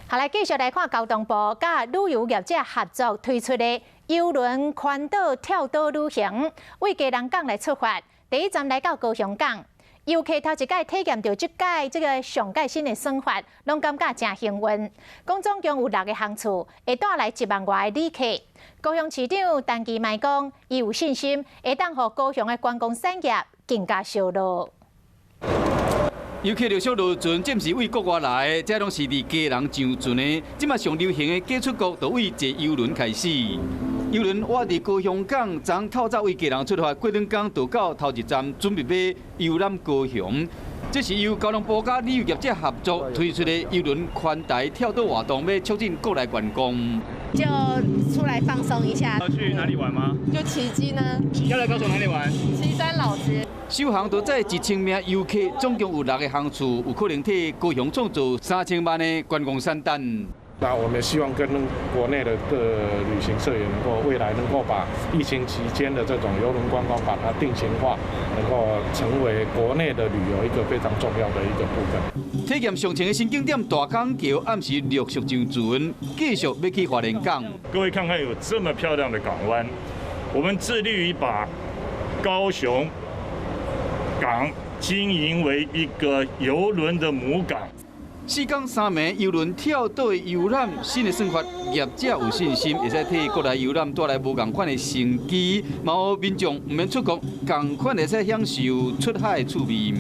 好，來繼續來看交通部佮旅遊業者合作推出的郵輪環島跳島旅行，為基隆港來出發，第一站來到高雄港，遊客頭一擺體驗著這擺這个上蓋新的算法，攏感覺誠幸運。講總共有六个航次，會帶來1萬外个旅客。高雄市長陳其邁講，伊有信心會當予高雄的觀光產業更加燒熱。遊客陸續落船，這毋是對國外來的，這攏是佇基隆上船的。這馬上流行的假出國，就對坐郵輪開始。郵輪倚佇高雄港，昨透早對基隆出發，過兩工就到頭一站，準備欲遊覽高雄。這是由交通部佮旅遊業者合作推出的郵輪環台跳島活動，欲促進國內觀光。就出來放鬆一下。要去哪裡玩嗎？就旗津呢。要來高雄哪裡玩？旗山老街。首航就載1000名遊客，總共有六个航次，有可能替高雄創造3000萬的觀光產單。那我們希望跟國內的各旅行社也能夠未來能夠把疫情期間的這種郵輪觀光把它定型化，能夠成為國內的旅遊一個非常重要的一個部分。體驗上穿的新景點大港橋，暗時陸續上船，繼續欲去花蓮港。各位看看有這麼漂亮的港灣，我們致力於把高雄港經營為一個郵輪的母港。4工3暝郵輪跳島的遊覽，新的算法，業者有信心會使替國內遊覽帶來無仝款的生機，嘛予民眾毋免出國，仝款會使享受出海的趣味。